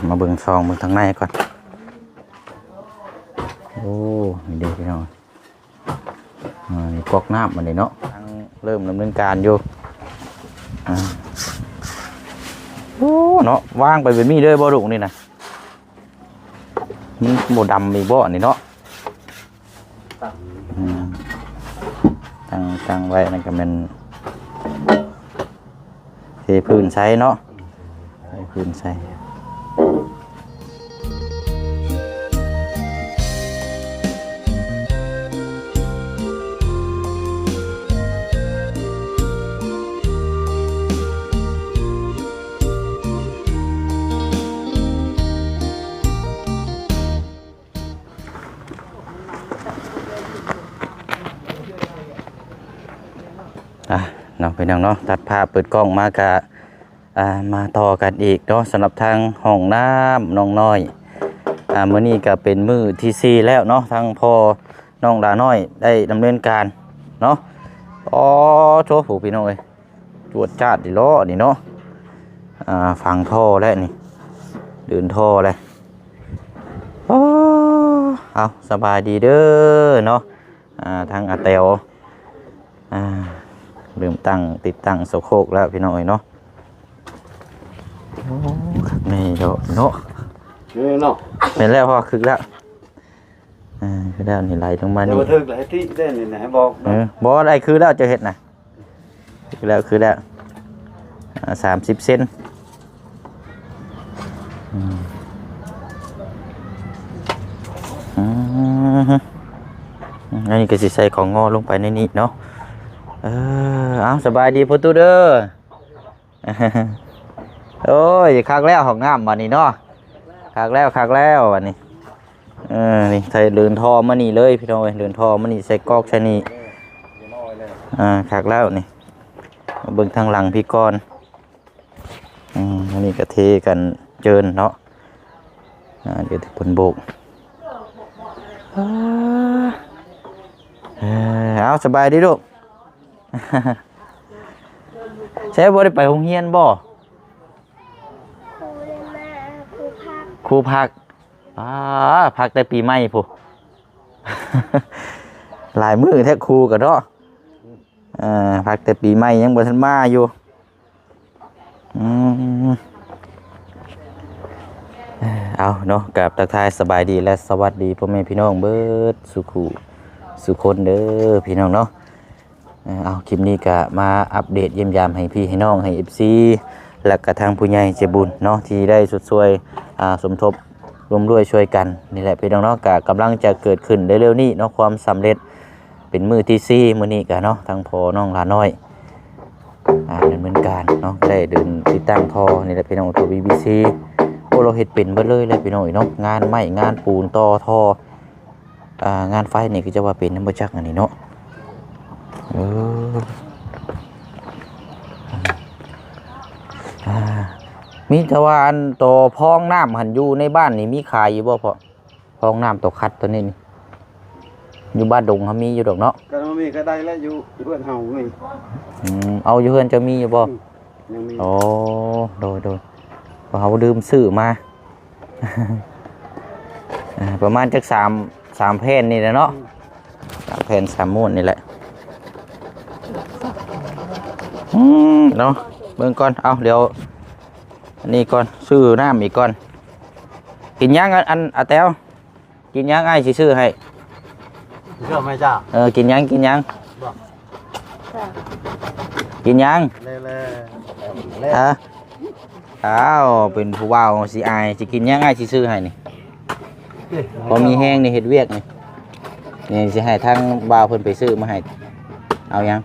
ມາເບິ່ງ ສ່ອງເບິ່ງທາງໃນກ່ອນ. ໂອ້ ນີ້ເດ້ພີ່ນ້ອງ ອ່າ ນີ້ກອກນ້ຳອັນນີ້ເນາະ ກຳລັງເລີ່ມດຳເນີນການຢູ່. ອ່າ ໂອ້ ເນາະ ວາງໄປແບບນີ້ເລີຍບໍ່ ລຸງ ນີ້ນະ? ມັນບໍ່ດຳອີກບໍ່ອັນນີ້ເນາະ? ອືມ ຕັ້ງ ຕັ້ງໄວ້ ນັ້ນກໍແມ່ນເທພື້ນໃສ່ເນາະ ເທພື້ນໃສ່. ອ່ະ ເນາະ ພີ່ນ້ອງເນາະ ຕັດພາບເປີດກ້ອງມາກະ ອ່າ ມາຕໍ່ກັນອີກເນາະ ສຳລັບທາງຫ້ອງນ້ຳນ້ອງນ້ອຍ. ອ່າ ມື້ນີ້ກະເປັນມື້ທີສີ່ແລ້ວເນາະ ທາງພໍ່ນ້ອງຫຼ້ານ້ອຍໄດ້ດຳເນີນການເນາະ. ອໍ ໂທ້ ຜູ້ ພີ່ນ້ອງເອີຍ ຈວດຈາດດີເນາະນີ້ເນາະ. ອ່າ ຝັງທໍ່ແລ້ວນີ້ ເດີນທໍ່ແລ້ວ. ອໍ ເອົາ ສະບາຍດີເດີເນາະ ອ່າ ທາງອາແຕວ ອ່າ ເລີ່ມຕັ້ງ ຕິດຕັ້ງສະໂຄກແລ້ວ ພີ່ນ້ອງເອີຍເນາະ. ໂອ້ ຄັກແນ່ເນາະ ເອີເນາະ ແມ່ນແລ້ວ ພໍຄືແລ້ວ. ອ່າ ຄືແລ້ວນີ້ ໄຫຼລົງມານີ້ ບໍ່ຖືກແລ້ວ ໃຫ້ຕິເດ້ນີ້ນະ ໃຫ້ບອກ. ເອີ ບໍ່ໄດ້ ຄືແລ້ວ ເຈົ້າເຮັດນະ ຄືແລ້ວ ຄືແລ້ວ. ອ່າ ສາມສິບເຊັນ. ອືມ ອືມ ອັນນີ້ກໍຊິໃສ່ຂອງງໍລົງໄປໃນນີ້ເນາະ. ເອີ ເອົາ ສະບາຍດີພໍ່ຕູ້ເດີ. ໂອ້ຍ ຄັກແລ້ວຫ້ອງນ້ຳບັດນີ້ເນາະ ຄັກແລ້ວ ຄັກແລ້ວບັດນີ້. ເອີ ນີ້ໃສ່ເດີນທໍ່ມານີ້ເລີຍ ພີ່ນ້ອງເອີຍ ເດີນທໍ່ມານີ້ ໃສ່ກອກໃສ່ນີ້. ອ່າ ຄັກແລ້ວນີ້ ເບິ່ງທາງຫຼັງພີ້ກ່ອນ. ອືມ ອັນນີ້ກໍເທກັນເຈີນເນາະ. ອ່າ ດຽວເພິ່ນໂບກ. ເອີ ເອົາ ສະບາຍດີລູກ. ໃຊ່ ບໍ່ໄດ້ໄປໂຮງຮຽນບໍ່? ຄູມາ ຄູພັກ ຄູພັກ. ອ່າ ພັກແຕ່ປີໃໝ່ພຸ້ນ ຫຼາຍມື້ແທ້ ຄູກໍເນາະ. ເອີ ພັກແຕ່ປີໃໝ່ ຍັງບໍ່ທັນມາຢູ່. ອືມ ເອົາເນາະ ກາບທັກທາຍສະບາຍດີ ແລະ ສະຫວັດດີພໍ່ແມ່ພີ່ນ້ອງເບິດສູ່ຄູ່ສູ່ຄົນເດີ ພີ່ນ້ອງເນາະ. ເອີ ເອົາ ຄລິບນີ້ກະມາອັບເດດຢ້ຽມຢາມໃຫ້ພີ່ໃຫ້ນ້ອງ ໃຫ້ເອັຟຊີ ແລະກະທາງຜູ້ໃຫຍ່ໃຈບຸນເນາະ ທີ່ໄດ້ຊົດຊ່ວຍ ອ່າ ສົມທົບຮ່ວມດ້ວຍຊ່ວຍກັນນີ້ແຫຼະ ພີ່ນ້ອງເນາະ. ກະກຳລັງຈະເກີດຂຶ້ນເລັວໆນີ້ເນາະ ຄວາມສຳເລັດ ເປັນມື້ທີສີ່ມື້ນີ້ກະເນາະ ທາງພໍ່ນ້ອງຫຼ້ານ້ອຍ ອ່າ ດຳເນີນການເນາະ ໄດ້ເດີນຕິດຕັ້ງທໍ່ນີ້ແຫຼະ ພີ່ນ້ອງ ທໍ່ ວີ ບີ ຊີ. ໂອ້ ລາວເຮັດເປັນເບິດເລີຍແຫຼະ ພີ່ນ້ອງເອີຍເນາະ ງານໄມ້ ງານປູນ ຕໍ່ທໍ່ ອ່າ ງານໄຟນີ້ຄືຈະວ່າເປັນນຳບໍ່ຈັກອັນນີ້ເນາະ. ເອີ ອ່າ ມີແຕ່ວ່າອັນໂຕພອງນ້ຳຫັ້ນ ຢູ່ໃນບ້ານນີ້ມີຂາຍຢູ່ບໍ່ພໍ່? ພອງນ້ຳໂຕຂັດໂຕນີ້ນີ້ ຢູ່ບ້ານດົງເຮົາມີຢູ່ດອກເນາະ. ກໍມີກໍໄດ້ແລ້ວ ຢູ່ເຮືອນເຮົານີ້. ອືມ ເອົາ ຢູ່ເຮືອນເຈົ້າມີຢູ່ບໍ່? ອືມ ຍັງມີ. ໂອ້ ໂດຍໆ ເພາະເຮົາລືມຊື້ມາ. ອ່າ ປະມານຈັກສາມ ສາມແຜ່ນນີ້ແຫຼະເນາະ. ອືມ ສາມແຜ່ນສາມມ້ວນນີ້ແຫຼະ. ອືມ ເນາະ ເບິ່ງກ່ອນ ເອົາ ດຽວ ອັນນີ້ກ່ອນ ຊື້ນ້ຳອີກກ່ອນ. ກິນຫຍັງ ອັນ ອັນ ອາແຕວ? ກິນຫຍັງ ອ້າຍຊິຊື້ໃຫ້. ເຊື່ອໄໝຈ້າ? ເອີ ກິນຫຍັງ ກິນຫຍັງ? ບໍ່ ກິນຫຍັງ? ແລ້ວ ແລ້ວ ຮະ? ອ້າວ ເປັນຜູ້ບ່າວຊິອາຍ ຊິກິນຫຍັງ ອ້າຍຊິຊື້ໃຫ້ນີ້. ເອີ ພໍມີແຮງນີ້ ເຮັດວຽກນີ້ ນີ້ຊິໃຫ້ທາງບ່າວເພິ່ນໄປຊື້ມາໃຫ້. ເອົາຫຍັງ?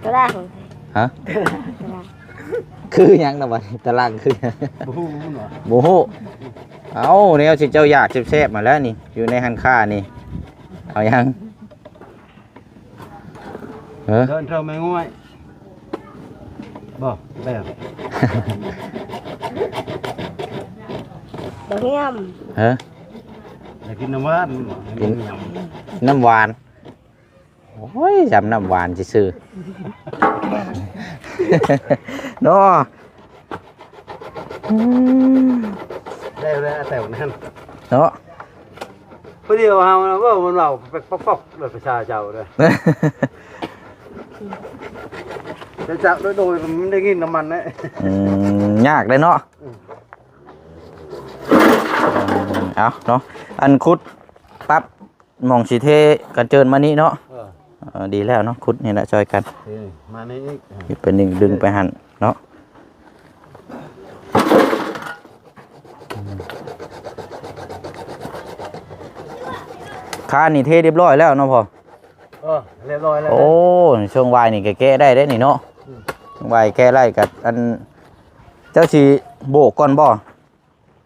ຕະລາງ. ຮະ? ຕະລາງ. ຄືຫຍັງນະບັດນີ້ ຕະລາງຄືຫຍັງ? ບໍ່ຮູ້ເນາະ ບໍ່ຮູ້. ເອົາ ແນວທີ່ເຈົ້າຢາກແຊບໆ ມາແລ້ວນີ້ ຢູ່ໃນຮ້ານຄ້ານີ້. ເອົາຫຍັງ? ເອີ ເດີນເທິງແມ່ງວຍ ບໍ່ ແບບ ບໍ່ງາມ. ເອີ ຢາກກິນນ້ຳຫວານ ກິນນ້ຳຫວານ. ໂອ້ຍ ຈຳນ້ຳຫວານຊື່ໆ ເນາະ. ອືມ ໄດ້ແລ້ວແຕ່ວນັ້ນເນາະ ຜູ້ດຽວເຮົານະ ເວົ້າມັນເວົ້າແປກໆ ແບບພາສາເຈົ້າເດ້ ແຕ່ຈາກໂດຍໆ ມັນໄດ້ຍິນນຳມັນແຫຼະ ອືມ ຍາກເດ້ເນາະ ອືມ ເອົາເນາະ ອັນຂຸດປັບ ໝ່ອງຊິເທກະເຈີນມານີ້ເນາະ ເອີ ເອີ ດີແລ້ວເນາະ ຂຸດນີ້ແຫຼະຊ່ອຍກັນ ເອີ ມານີ້ອີກ ເຮັດໄປນີ້ດຶງໄປຫັ້ນເນາະ ຄານນີ້ເທຮຽບຮ້ອຍແລ້ວເນາະພໍ່ ເອີ ຮຽບຮ້ອຍແລ້ວ ໂອ້ ຊ່ວງວາຍນີ້ກະແກະໄດ້ເດ້ນີ້ເນາະ ອືມ ຊ່ວງວາຍແກະໄດ້ກະ ອັນ ເຈົ້າຊິໂບກກ່ອນບໍ່?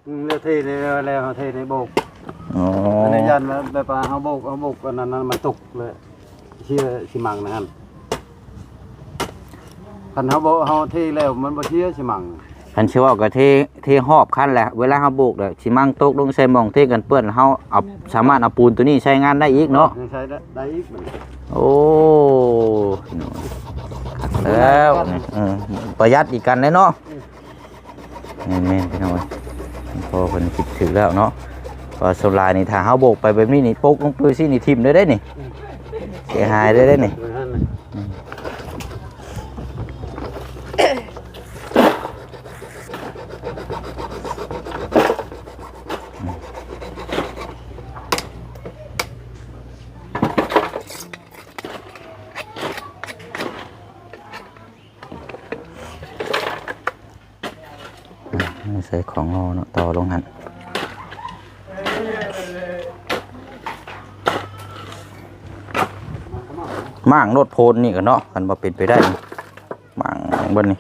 ອືມ ແລ້ວເທໃນ ແລ້ວເຮົາເທໃນໂບກ ອໍ ອັນນີ້ຢ້ານວ່າແບບວ່າເຮົາໂບກ ເຮົາໂບກອັນນັ້ນ ມັນຕົກເລີຍ ເຊຍຊິມັງນັ້ນ ຄັນເຮົາບໍ່ ເຮົາເທແລ້ວມັນບໍ່ເຊຍຊິມັງ ຄັນຊິເວົ້າກະເທ ເທຮອບຄັນແຫຼະ ເວລາເຮົາໂບກແລ້ວຊິມັງຕົກລົງໃສ່ໝ່ອງເທກັນເປື້ອນ ເຮົາເອົາ ສາມາດເອົາປູນໂຕນີ້ໃຊ້ງານໄດ້ອີກເນາະ ຍັງໃຊ້ໄດ້ ໄດ້ອີກ ໂອ້ ແລ້ວ ອືມ ປະຢັດອີກກັນເດ້ເນາະ ອືມ ແມ່ນໆ ພີ່ນ້ອງເອີຍ ພໍ່ເພິ່ນຄິດຖືກແລ້ວເນາະ ເພາະວ່າສ່ວນຫຼາຍນີ້ ຖ້າເຮົາໂບກໄປແບບນີ້ນີ້ ປົກລົງປືຊີ້ນີ້ ຖິ້ມເລີຍເດ້ນີ້ ເສຍຫາຍເລີຍເດ້ນີ້ ໃສ່ຂອງງໍເນາະ ຕໍ່ລົງຫັ້ນ ມ້າງໂລດໂພນນີ້ກະເນາະ ຄັນວ່າເປັນໄປໄດ້ ມ້າງເບິ່ງນີ້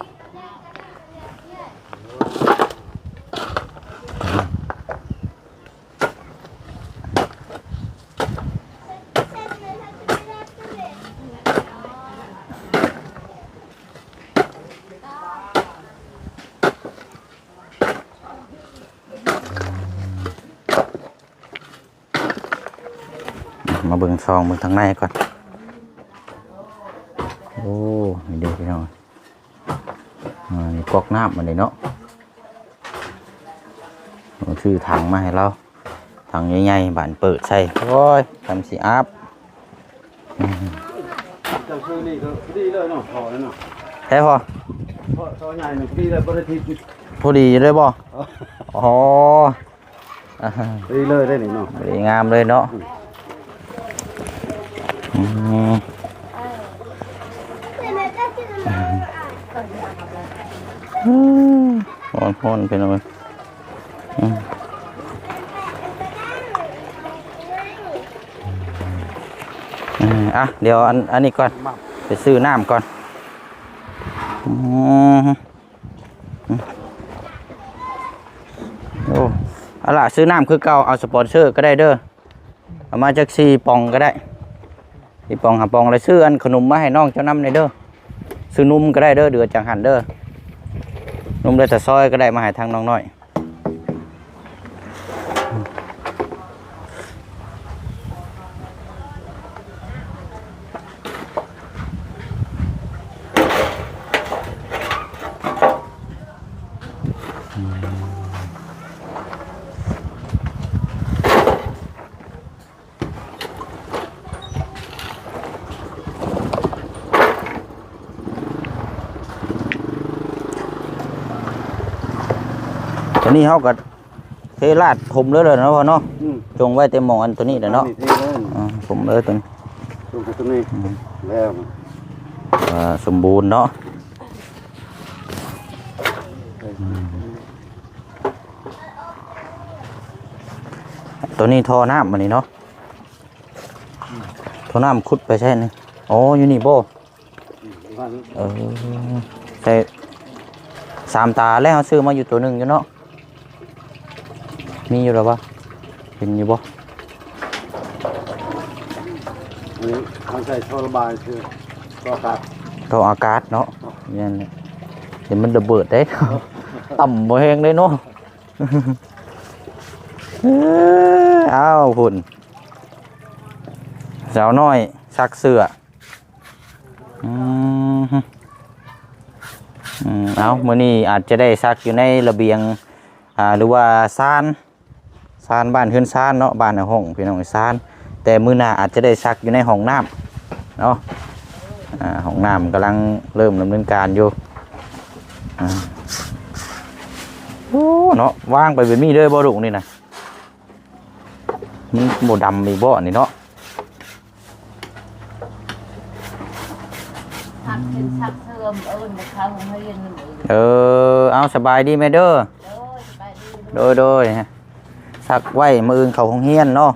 ມາເບິ່ງ ສ່ອງເບິ່ງທາງໃນກ່ອນ ໂອ້ ນີ້ເດ້ພີ່ນ້ອງ ອ່າ ນີ້ກອກນ້ຳອັນນີ້ເນາະ ຊື້ຖັງມາໃຫ້ລາວ ຖັງໃຫຍ່ໆ ບາດເປີດໃສ່ ໂອ້ຍ ທຳຊິອາບ ອືມ ເຈົ້າຊື້ນີ້ກະພໍດີເລີຍເນາະ ທໍ່ເລີຍເນາະ ໃຊ່ພໍ ທໍ່ໃຫຍ່ນີ້ພໍດີເລີຍ ບໍ່ໄດ້ທິດ ພໍດີເລີຍບໍ່? ອໍ ພໍດີເລີຍເດ້ນີ້ເນາະ ພໍດີງາມເລີຍເນາະ ອືມ ອືມ ອືມ ຮ້ອນໆ ພີ່ນ້ອງເອີຍ ອືມ ອືມ ອ່ະ ດຽວອັນ ອັນນີ້ກ່ອນ ໄປຊື້ນ້ຳກ່ອນ ອືມ ໂອ້ ເອົາລະ ຊື້ນ້ຳຄືເກົ່າ ເອົາສະປອນເຊີກະໄດ້ເດີ ເອົາມາຈັກສີ່ປ໋ອງກະໄດ້ ສີ່ປ໋ອງຫ້າປ໋ອງ ແລ້ວຊື້ອັນຂະໜົມມາໃຫ້ນ້ອງເຈົ້ານຳແດ່ເດີ ຊື້ນົມກະໄດ້ເດີ ເດືອຈັງຫັ້ນເດີ ນົມແລ້ວແຕ່ຊອຍກະໄດ້ ມາໃຫ້ທາງນ້ອງນ້ອຍ. ຕອນນີ້ເຮົາກະເທລາດຖົມເລີຍເນາະພໍ່ເນາະ ອືມ ຈົ່ງໄວ້ແຕ່ໝ່ອງອັນໂຕນີ້ແຫຼະເນາະ ນີ້ເທເລີຍ ອ່າ ຖົມເລີຍໂຕນີ້ ລົງໂຕນີ້ ອືມ ແລ້ວ ອ່າ ສົມບູນເນາະ ອືມ ໂຕນີ້ທໍ່ນ້ຳອັນນີ້ເນາະ ທໍ່ນ້ຳຂຸດໄປໃສນີ້ ອໍ ຢູ່ນີ້ບໍ່? ເອີ ໃສ່ສາມຕາແລ້ວ ເຮົາຊື້ມາຢູ່ໂຕໜຶ່ງຢູ່ເນາະ ມີຢູ່ແລ້ວບໍ່? ເຫັນຢູ່ບໍ່? ອັນນີ້ເຮົາໃສ່ທໍ່ລະບາຍຊື່ ທໍ່ອາກາດ ທໍ່ອາກາດເນາະ ແມ່ນແຫຼະ ດຽວມັນລະເບີດເດ້ ຕ່ຳບໍ່ແຮງເດ້ເນາະ ເອີ ອ້າວ ພຸ້ນ ສາວນ້ອຍຊັກເສື້ອ ອືມ ອືມ ເອົາ ມື້ນີ້ອາດຈະໄດ້ຊັກຢູ່ໃນລະບຽງ ອ່າ ຫຼືວ່າຊານ ຊານບ້ານເຮືອນຊານເນາະ ບ້ານນາຫ້ອງ ພີ່ນ້ອງ ຊານ ແຕ່ມື້ໜ້າອາດຈະໄດ້ຊັກຢູ່ໃນຫ້ອງນ້ຳເນາະ ອ່າ ຫ້ອງນ້ຳກຳລັງເລີ່ມດຳເນີນການຢູ່ ອ່າ ໂອ້ ເນາະ ວາງໄປແບບນີ້ເລີຍບໍ່ລູກນີ້ນະ? ມັນບໍ່ດຳອີກບໍ່ນີ້ເນາະ? ຊັກເປັນຊັກເສີມ ເອີ້ນໄປເຂົ້າໂຮງຮຽນນຳອີກ. ເອີ ເອົາ ສະບາຍດີແມ່ເດີ. ໂດຍ ສະບາຍດີ. ໂດຍ ໂດຍ ຊັກໄວ້ມື້ອື່ນເຂົ້າໂຮງຮຽນເນາະ.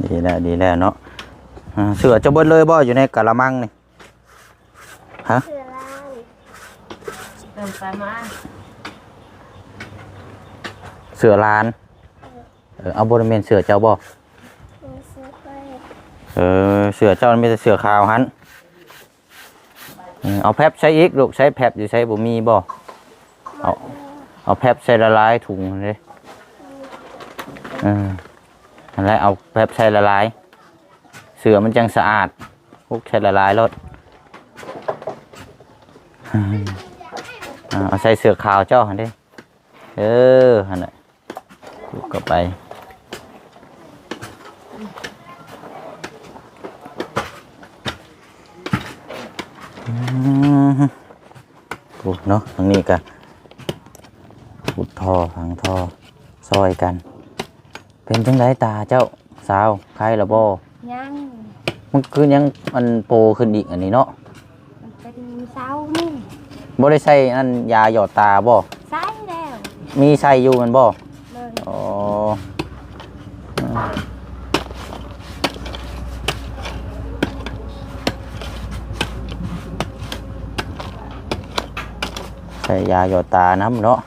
ດີແລ້ວ ດີແລ້ວເນາະ. ອ່າ ເສື້ອເຈົ້າເບິດເລີຍບໍ່ ຢູ່ໃນກະລະມັງນີ້? ຮະ? ເສື້ອຫຼານ ເອີ ໄປມາ ເສື້ອຫຼານ ເອີ ເອີ ເອົາ ບໍ່ແມ່ນເສື້ອເຈົ້າບໍ່? ເອີ ເສື້ອຂ້ອຍ ເອີ ເສື້ອເຈົ້າມີແຕ່ເສື້ອຂາວຫັ້ນ. ເອີ ເອົາແຟັບໃສ່ອີກລູກ ໃສ່ແຟັບຢູ່ໃສ ບໍ່ມີບໍ່? ເອົາ ເອົາແຟັບໃສ່ຫຼາຍໆ ຖົງຫັ້ນເດ້. ເອີ ຫັ້ນແຫຼະ ເອົາແຟັບໃສ່ຫຼາຍໆ ເສື້ອມັນຈັ່ງສະອາດ. ໂອ້ ໃສ່ຫຼາຍໆໂລດ. ເອົາໃສ່ເສື້ອຂາວເຈົ້າຫັ້ນເດ້. ເອີ ຫັ້ນແຫຼະ ເຂົ້າໄປ. ອືມ ໂອ້ ເນາະ ທາງນີ້ກະຂຸດທໍ່ ຝັງທໍ່ ຊ່ອຍກັນ. ເປັນຈັ່ງໃດຕາເຈົ້າສາວ ໄຄແລ້ວບໍ່? ຍັງ. ມັນຄືຍັງ ອັນ ໂປຂຶ້ນອີກອັນນີ້ເນາະ? ມັນເປັນເຊົານີ້. ບໍ່ໄດ້ໃສ່ອັນຢາຫຍອດຕາບໍ່? ໃສ່ແລ້ວ. ມີໃສ່ຢູ່ແມ່ນບໍ່? ໂດຍ. ອໍ ໃສ່ຢາຫຍອດຕານຳເນາະ.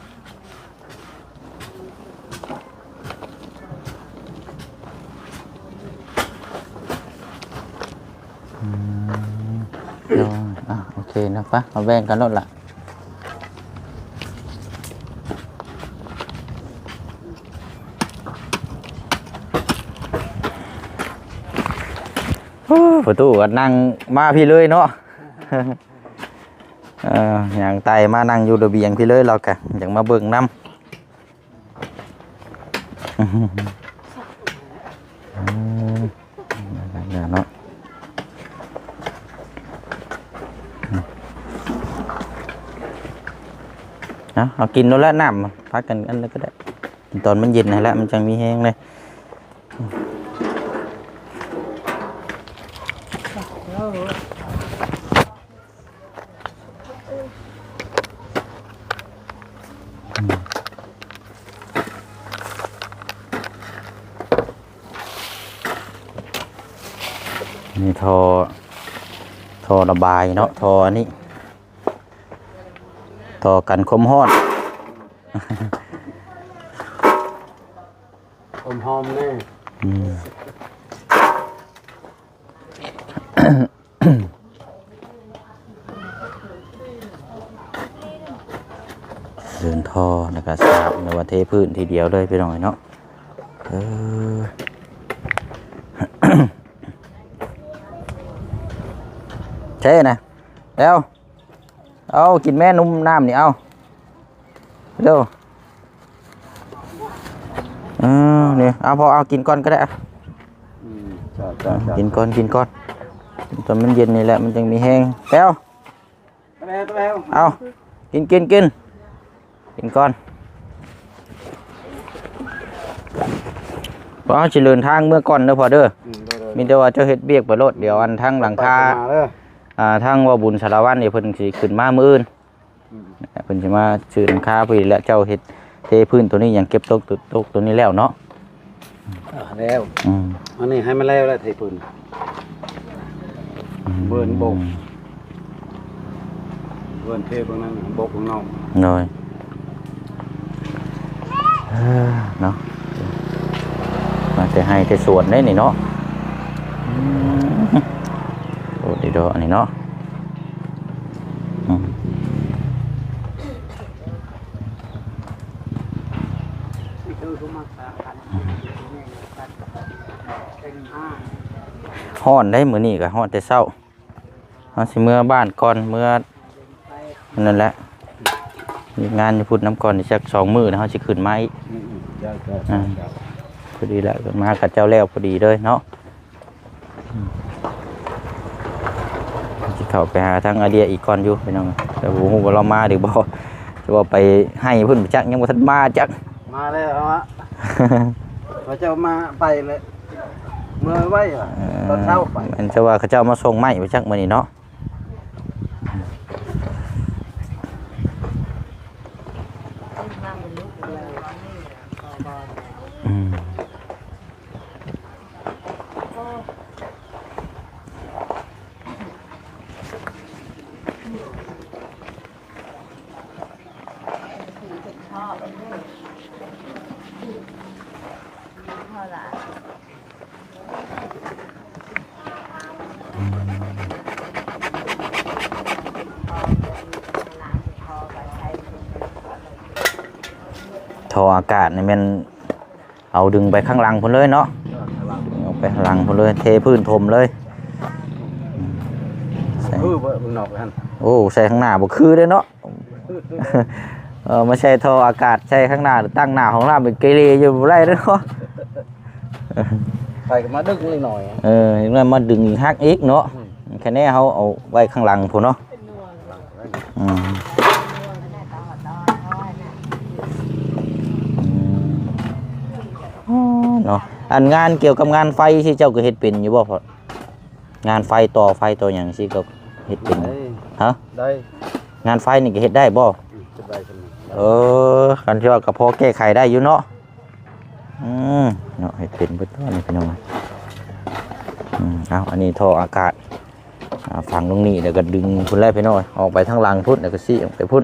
ອືມ ໂດຍ ອ່ະ ໂອເຄເນາະ ໄປ ມາແບ່ງກັນໂລດລະ. ໂອ້ ປະຕູກໍນັ່ງມາພີ້ເລີຍເນາະ. ເອີ ຍ່າງໄຕ່ມານັ່ງຢູ່ລະບຽງພີ້ເລີຍ ລາວກະຢາກມາເບິ່ງນຳ. ອືມ ເນາະ ເອົາ ເອົາກິນໂລດແຫຼະ ນ້ຳ ພາກັນອັນນັ້ນກໍໄດ້ ກິນຕອນມັນເຢັນຫັ້ນແຫຼະ ມັນຈັ່ງມີແຮງເດ້. ນີ້ທໍ່ ທໍ່ລະບາຍເນາະ ທໍ່ອັນນີ້ ທໍ່ກັນຄວາມຮ້ອນ ຄວາມຫອມເດ້. ອືມ. ເດີນທໍ່ ແລ້ວກໍສາບ ຫຼືວ່າເທພື້ນທີດຽວເລີຍພີ່ນ້ອງເອີຍເນາະ. ເອີ ເທນະ ແລ້ວ ເອົາ ກິນແມ່ ນຸ່ມນ້ຳນີ້ ເອົາ ເດີ ເອີ ນີ້ ເອົາ ພໍເອົາ ກິນກ່ອນກໍໄດ້ ອືມ ຈ້າ ຈ້າ ກິນກ່ອນ ກິນກ່ອນ ຕອນມັນເຢັນນີ້ແຫຼະ ມັນຈັ່ງມີແຮງ ແຕ້ວ ແຕ້ວ ແຕ້ວ ເອົາ ກິນ ກິນ ກິນ ກິນກ່ອນ ເຮົາຊິເດີນທາງເມືອກ່ອນເດີພໍ່ເດີ ອືມ ໂດຍ ໂດຍ ມີແຕ່ວ່າເຈົ້າເຮັດວຽກໄປໂລດ ດຽວອັນທາງຫຼັງຄາ ອ່າ ທາງວ່າບຸນສາລະວັນນີ້ ເພິ່ນຊິຂຶ້ນມາມື້ອື່ນ ອືມ ເພິ່ນຊິມາຊື້ຫຼັງຄາພໍດີແຫຼະ ເຈົ້າເຮັດເທພື້ນໂຕນີ້ ຫຍັງເກັບຕົກ ຕົກໂຕນີ້ແລ້ວເນາະ ອ່າ ແລ້ວ ອືມ ອັນນີ້ໃຫ້ມັນແລ້ວແຫຼະ ເທພື້ນ ອືມ ເບິ່ນບົກ ເບິ່ນເທເບິ່ງນັ້ນ ບົກເບິ່ງນອກ ໂດຍ ເອີ ເນາະ ມາແຕ່ໄຮ່ແຕ່ສວນເດ້ນີ້ເນາະ ອືມ ໂອດດີດອກ ອັນນີ້ເນາະ ອືມ. ເອີ ເຂົາມັກສາ ຮ້ອນໄດ໋ ມື້ນີ້ກໍຮ້ອນແຕ່ເຊົ້າ. ເຮົາຊິເມືອບ້ານກ່ອນ ເມືອ ອັນນັ້ນແຫຼະ ວຽກງານຢູ່ພຸ້ນນຳກ່ອນ ອີກຈັກສອງມື້ແລ້ວເຮົາຊິຂຶ້ນມາອີກ. ອືມໆ ເຈົ້າໆ ອ່າ ເຈົ້າໆ ພໍດີແລ້ວ ມາກັບເຈົ້າແລ້ວພໍດີເລີຍເນາະ. ອືມ ຊິເຂົ້າໄປຫາທາງອາເດຍອີກກ່ອນຢູ່ພີ່ນ້ອງ ແຕ່ບໍ່ຮູ້ວ່າລາວມາຫຼືບໍ່ ຈະວ່າໄປໃຫ້ພຸ້ນຈັກ ຍັງບໍ່ທັນມາຈັກ. ມາແລ້ວເອົາວະ ເຂົາເຈົ້າມາໄປແລ້ວ ເມືອໄວວະ ເອີ ຕອນເຊົ້າໄປ ແມ່ນຈະວ່າເຂົາເຈົ້າມາສົ່ງໄມ້ໄປຈັກມື້ນີ້ເນາະ. ອືມ ທໍ່ອາກາດນີ້ແມ່ນ ເອົາດຶງໄປຂ້າງຫຼັງພຸ້ນເລີຍເນາະ ເອີ ຂ້າງຫຼັງ ເອົາໄປຂ້າງຫຼັງພຸ້ນເລີຍ ເທພື້ນຖົມເລີຍ. ອືມ ໃສ່ ຄືບໍ່ເບິ່ງນອກຫັ້ນ ໂອ້ ໃສ່ຂ້າງໜ້າບໍ່ຄືເດ້ເນາະ. ເອີ ມາໃສ່ທໍ່ອາກາດໃສ່ຂ້າງໜ້າ ຕັ້ງໜ້າຫ້ອງນ້ຳເປັນເກເລຢູ່ບໍ່ໄດ້ເດ້ເນາະ. ໄປກໍມາດຶງເລັກນ້ອຍ ເອີ ເຮັດໃຫ້ມາດຶງອີກ ຫັກອີກເນາະ. ອືມ ຄະແນນເຮົາເອົາໄວ້ຂ້າງຫຼັງພຸ້ນເນາະ. ອືມ ອືມ ອໍ ເນາະ ອັນງານກ່ຽວກັບງານໄຟຊີ້ ເຈົ້າກໍເຮັດເປັນຢູ່ບໍ່ພໍ່? ງານໄຟ ຕໍ່ໄຟຕໍ່ຫຍັງຊີ້ ກໍເຮັດເປັນ? ໄດ້ ຮະ? ໄດ້ ງານໄຟນີ້ກໍເຮັດໄດ້ບໍ່? ອືມ ເຮັດໄດ້ສ່ຳນີ້. ເອີ ຄັນທີ່ວ່າກໍພໍແກ້ໄຂໄດ້ຢູ່ເນາະ. ອືມ ເນາະ ເຮັດເປັນເບິດຕົວນີ້ພີ່ນ້ອງ. ອືມ ເອົາ ອັນນີ້ທໍ່ອາກາດ ອ່າ ຝັງລົງນີ້ ແລ້ວກໍດຶງພຸ້ນແຫຼະພີ່ນ້ອງ ອອກໄປທາງຫຼັງພຸ້ນ ແລ້ວກໍຊີ້ອອກໄປພຸ້ນ.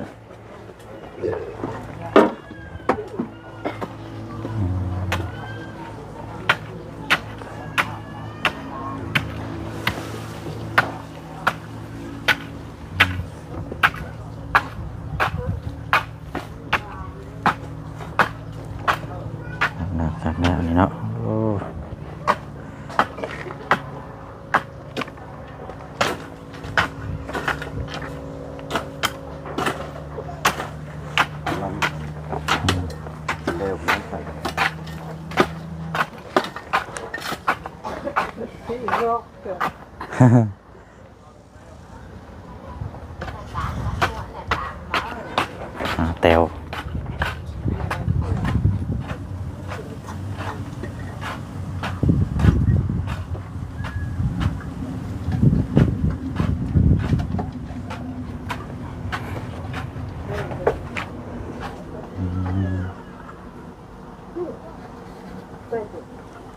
ຄັກແນ່ ຄັກແນ່ ອັນນີ້ເນາະ ໂອ້. ຫາແຕ່ວ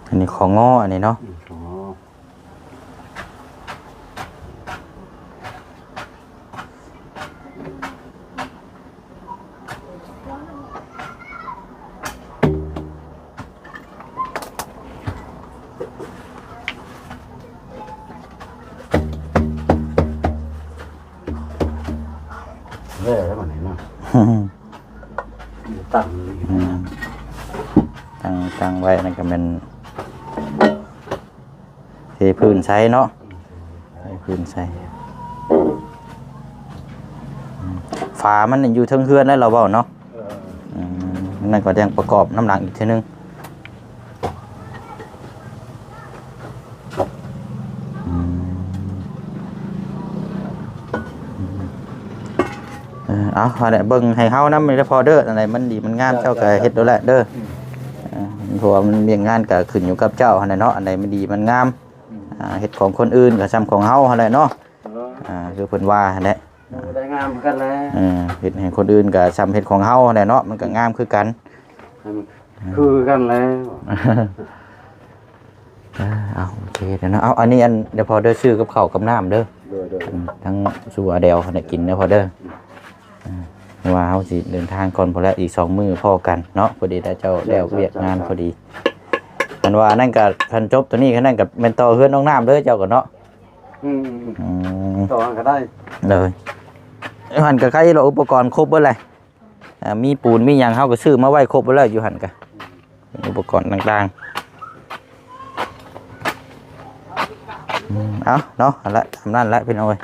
ອັນນີ້ ຂອງງໍ ອັນນີ້ເນາະ. ເອີ ແລ້ວມັນນີ້ເນາະ ຕັ້ງ ອືມ ຕັ້ງ ຕັ້ງໄວ້ ນັ້ນກໍແມ່ນ ເທພື້ນໃສ່ເນາະ ເທພື້ນໃສ່. ອືມ ຝາມັນຢູ່ເທິງເຮືອນແລ້ວລາວເວົ້າເນາະ. ເອີ ອືມ ນັ້ນກໍຍັງປະກອບນຳຫຼັງອີກເທື່ອໜຶ່ງ. ອືມ ເອີ ເອົາ ອັນນີ້ເບິ່ງໃຫ້ເຮົານຳເດີພໍ່ເດີ ອັນໃດມັນດີມັນງາມ ເຈົ້າ ເຈົ້າ ເຈົ້າກໍເຮັດໂລດແຫຼະເດີ. ອືມ ເອີ ເພາະວ່າມັນວຽກງານກໍຂຶ້ນຢູ່ກັບເຈົ້າຫັ້ນແຫຼະເນາະ ອັນໃດມັນດີມັນງາມ. ອືມ ອ່າ ເຮັດຂອງຄົນອື່ນກໍຊ່ຳຂອງເຮົາຫັ້ນແຫຼະເນາະ. ເອີ ອ່າ ຄືເພິ່ນວ່າຫັ້ນແຫຼະ ໄດ້ງາມຄືກັນແຫຼະ. ເອີ ເຮັດໃຫ້ຄົນອື່ນກໍຊ່ຳເຮັດຂອງເຮົາຫັ້ນແຫຼະເນາະ ມັນກໍງາມຄືກັນ ໃຫ້ມັນຄືກັນແຫຼະ. ເອີ ເອົາ ໂອເຄເດີເນາະ. ເອົາ ອັນນີ້ ອັນ ດຽວພໍ່ເດີຊື້ກັບເຂົ້າກັບນ້ຳເດີ. ໂດຍໆ ອືມ ທັງສູ່ອາແດວຫັ້ນແຫຼະກິນເດີພໍ່ເດີ. ອືມ ອ່າ ເພາະວ່າເຮົາຊິເດີນທາງກ່ອນພຸ້ນແຫຼະ ອີກສອງມື້ພໍ້ກັນເນາະ ພໍດີແລ້ວເຈົ້າແລ້ວວຽກງານພໍດີ. ຄັນວ່ານັ້ນກໍ ຄັນຈົບຕົວນີ້ ຄັນນັ້ນກໍແມ່ນຕໍ່ເຮືອນນ້ອງນ້ຳເດີເຈົ້າກໍເນາະ. ອືມ ອືມ ອືມ ຕໍ່ກັນກໍໄດ້ ໂດຍ. ຢູ່ຫັ້ນກໍໃກ້ແລ້ວ ອຸປະກອນຄົບເບິດແຫຼະ ອ່າ ມີປູນມີຫຍັງເຮົາກໍຊື້ມາໄວ້ຄົບເບິດແລ້ວ ຢູ່ຫັ້ນກໍ ອຸປະກອນຕ່າງໆ. ເອົາເນາະ ຫັ້ນລະ ຕາມນັ້ນລະພີ່ນ້ອງເອີຍ.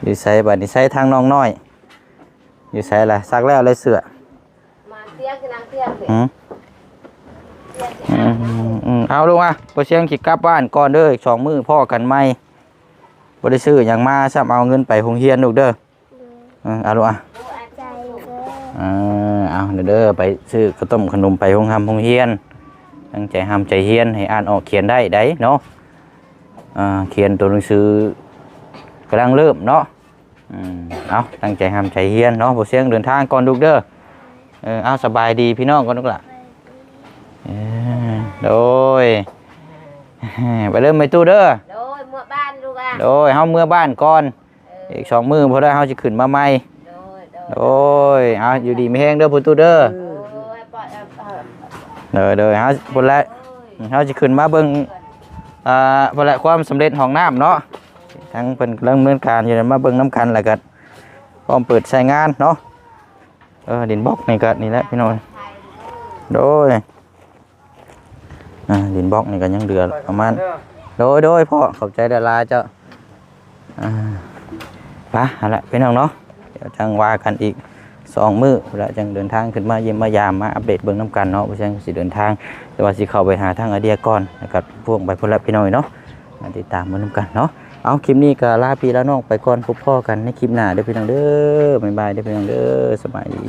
ຢູ່ໃສບາດນີ້ ໃສທາງນ້ອງນ້ອຍ ຢູ່ໃສລະ? ຊັກແລ້ວລະເສື້ອ ມາຕຽງ ຄືນາງຕຽງນີ້ ອືມ ຕຽງ ອືມ ອືມ ເອົາລູກອະ ບໍ່ສຽງຊິກັບບ້ານກ່ອນເດີ ອີກສອງມື້ພໍ້ກັນໃໝ່. ບໍ່ໄດ້ຊື້ຫຍັງມາຊ້ຳ ເອົາເງິນໄປໂຮງຮຽນລູກເດີ. ເອີ ເອົາລູກອະ ຂອບໃຈເດີ ເອີ ເອົາເດີ ໄປຊື້ເຂົ້າຕົ້ມຂະໜົມໄປໂຮງຮ່ຳໂຮງຮຽນ ຕັ້ງໃຈຮ່ຳໃຈຮຽນ ໃຫ້ອ່ານອອກຂຽນໄດ້ໄດ໋ເນາະ. ອ່າ ຂຽນຕົວໜັງສືກຳລັງເລີ່ມເນາະ. ອືມ ເອົາ ຕັ້ງໃຈຮ່ຳໃຈຮຽນເນາະ. ບໍ່ສຽງເດີນທາງກ່ອນລູກເດີ. ເອີ ເອົາ ສະບາຍດີພີ່ນ້ອງກ່ອນລູກຫຼ້າ. ເອີ ໂດຍ ໄປເລີ່ມໄປຕູ້ເດີ. ໂດຍ ເມືອບ້ານລູກອະ. ໂດຍ ເຮົາເມືອບ້ານກ່ອນ ເອີ ອີກສອງມື້ພໍໄດ້ເຮົາຊິຂຶ້ນມາໃໝ່. ໂດຍ ໂດຍ ໂດຍ ເອົາ ຢູ່ດີມີແຮງເດີພໍ່ຕູ້ເດີ. ໂດຍ ໂດຍ ເຮົາພຸ້ນແຫຼະ ເຮົາຊິຂຶ້ນມາເບິ່ງ ອ່າ ພຸ້ນແຫຼະ ຄວາມສຳເລັດຫ້ອງນ້ຳເນາະ. ທາງເພິ່ນກຳລັງດຳເນີນການຢູ່ ມາເບິ່ງນຳກັນ ແລ້ວກໍພ້ອມເປີດໃຊ້ງານເນາະ. ເອີ ດິນບລັອກນີ້ກໍນີ້ແຫຼະພີ່ນ້ອງ. ໂດຍ ອ່າ ດິນບລັອກນີ້ກໍຍັງເຫຼືອປະມານ ໂດຍ ໂດຍ ພໍ່ ຂອບໃຈຫຼາຍໆເຈົ້າ. ອ່າ ໄປຫັ້ນລະພີ່ນ້ອງເນາະ ດຽວຈັ່ງວ່າກັນອີກສອງມື້ ແລ້ວຈັ່ງເດີນທາງຂຶ້ນມາຢ້ຽມມາຢາມ ມາອັບເດດເບິ່ງນຳກັນເນາະ. ບໍ່ແຊງຊິເດີນທາງ ແຕ່ວ່າຊິເຂົ້າໄປຫາທາງອາເດຍກ່ອນ ແລ້ວກໍພວກໄປພຸ້ນລະພີ່ນ້ອງເນາະ. ມາຕິດຕາມເບິ່ງນຳກັນເນາະ. ເອົາ ຄລິບນີ້ກໍລາພີ່ລານ້ອງໄປກ່ອນ ພົບພໍ້ກັນໃນຄລິບໜ້າເດີພີ່ນ້ອງເດີ. ບາຍບາຍເດີພີ່ນ້ອງເດີ ສະບາຍດີ.